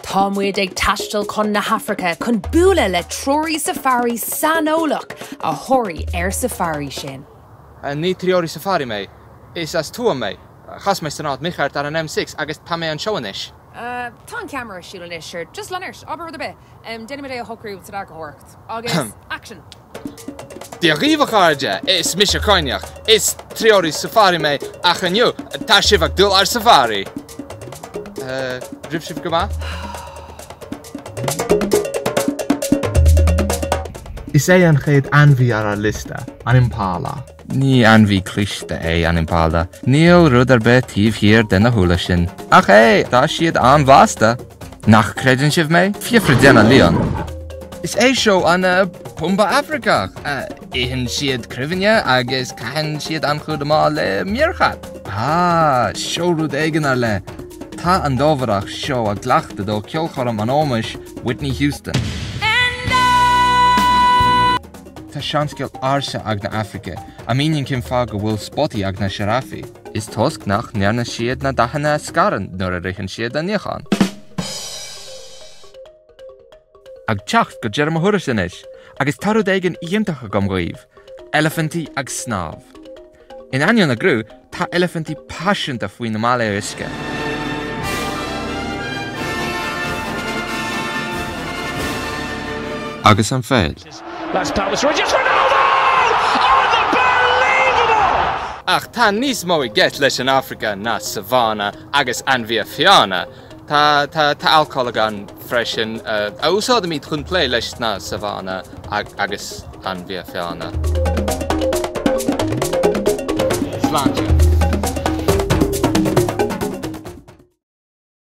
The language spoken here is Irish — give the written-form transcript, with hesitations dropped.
Tá muid ag taisteal chun na hAfraice chun bualadh le treoraí safari saineolach a thabharfaidh ar safari sinn. Ní treoraí safari mé. Is as Tuaim mé. Chas mé san áit mícheart ar an M6 agus tá mé anseo anois. Tá an ceamara ar siúl anois, sure. Just lean ort, abair rud ar bith. Déanfaimid é a shocrú san eagarthóireacht. Agus action! Dia dhaoibh a chairde, is mise Coinneach. Is treoraí safari mé ach inniu tá sibh ag dul ar safari! Raibh sibh go maith? Is é an chéad ainmhí ar ár liosta, an impala. Ní ainmhí cliste é an impala. Níl rud ar bith taobh thiar de na húlla sin. Ach hé, tá siad an-bhlasta! Nach gcreideann sibh mé? Fiafraigh de na leoin. Is é seo an Pumba Afracach. Itheann siad cruimhinne agus caitheann siad an-chuid ama le meerkat. Ah, seo rud éigin ar leith. Tá an dobhareach seo ag cleachtadh do cheolchoirm an ómóis Whitney Houston. Tá seanscéal ársa ag na Afraice a míníonn cén fáth go bhfuil spotaí ag na sioráfaí. Is toisc nach ndearna siad na dathanna a scaradh nuair a ritheann siad a níochán. Ag teacht go deireadh mo thurais anois, agus tá rud éigin iontach agam dhaoibh, eilifintí ag snámh. In ainneoin a gcruth, tá eilifintí paiseanta faoi na malair uisce. Agus an pheil. Ach tá níos mó i gceist leis an Afraic ná savanna agus ainmhithe fiáine. Tá, tá, tá alcól againn freisin a úsáidimid chun plé leis na savanna agus ainmhithe fiáine. Sláinte.